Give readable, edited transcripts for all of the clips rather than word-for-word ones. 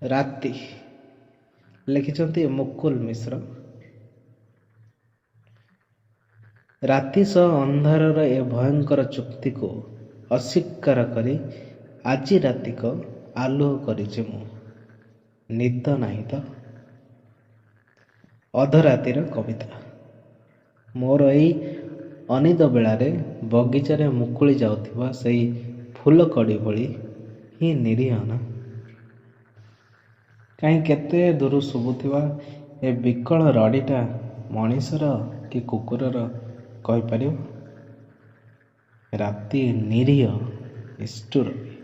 ରାତି, ଲେଖିଛନ୍ତି ମୁକୁଲ ମିଶ୍ର। ରାତି ସହ ଅନ୍ଧାରର ଏ ଭୟଙ୍କର ଚୁକ୍ତିକୁ ଅସ୍ୱୀକାର କରି ଆଜି ରାତିକ ଆଲୁଅ କରିଛି ମୁଁ। ନିଦ ନାହିଁ ତ? ଅଧରାତିର କବିତା। ମୋର ଏଇ ଅନିଦ ବେଳାରେ ବଗିଚାରେ ମୁକୁଳି ଯାଉଥିବା ସେଇ ଫୁଲକଢ଼ି ଭଳି ହିଁ ନିରୀହ ନା? କାହିଁ କେତେ ଦୂରୁ ଶୁଭୁଥିବା ଏ ବିକଳ ରଡ଼ିଟା ମଣିଷର କି କୁକୁରର କହିପାରିବ? ରାତି ନିରୀହ, ନିଷ୍ଠୁର ବି।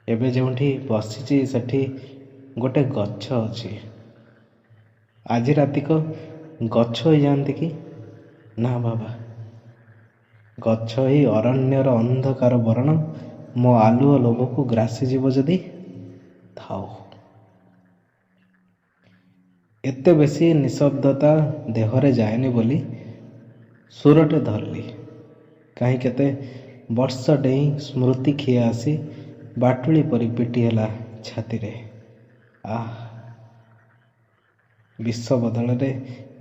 ଏବେ ଯେଉଁଠି ବସିଛି ସେଠି ଗୋଟେ ଗଛ ଅଛି। ଆଜି ରାତିକ ଗଛ ହେଇଯାଆନ୍ତି କି? ନା ବାବା, ଗଛ ହେଇ ଅରଣ୍ୟର ଅନ୍ଧକାର ବରଣ ମୋ ଆଲୁଅ ଲୋଭକୁ ଗ୍ରାସିଯିବ ଯଦି, ଥାଉ। ଏତେ ବେଶୀ ନିଶବ୍ଦତା ଦେହରେ ଯାଏନି ବୋଲି ସୁରଟେ ଧରିଲି। କାହିଁ କେତେ ବର୍ଷ ଡେଇଁ ସ୍ମୃତି ଖିଆ ଆସି ବାଟୁଳି ପରି ପିଟି ହେଲା ଛାତିରେ। ଆଃ, ବିଷ ବଦଳରେ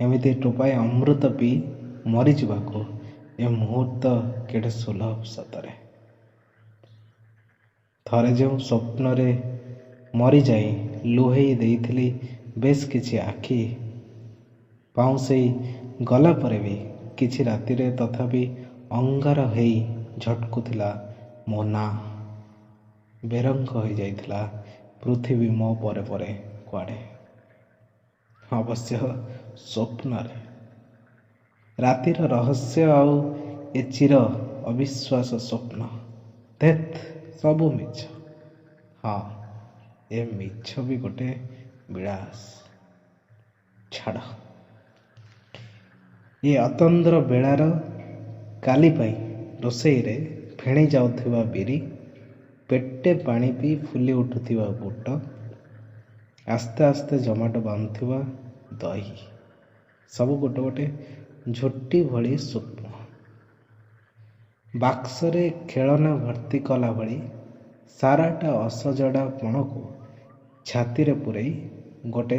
ଏମିତି ଟୋପାଏ ଅମୃତ ପିଇ ମରିଯିବାକୁ ଏ ମୁହୂର୍ତ୍ତ କେଡ଼େ ସୁଲଭ ସତରେ। ଥରେ ଯେଉଁ ସ୍ୱପ୍ନରେ ମରିଯାଇ ଲୁହେଇ ଦେଇଥିଲି ବେଶ କିଛି ଆଖି, ପାଉଁଶେଇ ଗଲା ପରେ ବି କିଛି ରାତିରେ ତଥାପି ଅଙ୍ଗାର ହେଇ ଝଟକୁଥିଲା ମୋ ନାଁ। ବେରଙ୍ଗ ହୋଇଯାଇଥିଲା ପୃଥିବୀ ମୋ ପରେ ପରେ କୁଆଡ଼େ, ଅବଶ୍ୟ ସ୍ୱପ୍ନରେ। ରାତିର ରହସ୍ୟ ଆଉ ଏ ଚିର ଅବିଶ୍ୱାସ ସ୍ୱପ୍ନ, ଧେତ୍, ସବୁ ମିଛ। ହଁ, ଏ ମିଛ ବି ଗୋଟେ ବିଳାସ। ଛାଡ଼ ଏ ଅତନ୍ଦ୍ର ବେଳାର କାଲି ପାଇଁ ରୋଷେଇରେ ଫେଣି ଯାଉଥିବା ବିରି, ପେଟେ ପାଣି ପିଇ ଫୁଲି ଉଠୁଥିବା ବୁଟ, ଆସ୍ତେ ଆସ୍ତେ ଜମାଟ ବାନ୍ଧୁଥିବା ଦହି, ସବୁ ଗୋଟେ ଗୋଟେ ଝୋଟି ଭଳି ସୂକ୍ଷ୍ମ। ବାକ୍ସରେ ଖେଳନା ଭର୍ତ୍ତି କଲା ଭଳି ସାରାଟା ଅସଜଡ଼ା ପଣକୁ ଛାତିରେ ପୂରେଇ ଗୋଟେ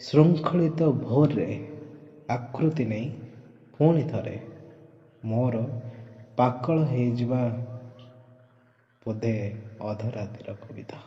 ଶୃଙ୍ଖଳିତ ଭୋରରେ ଆକୃତି ନେଇ ପୁଣି ଥରେ ମୋର ପାକଳ ହେଇଯିବା ବୋଧେ ଅଧରାତିର କବିତା।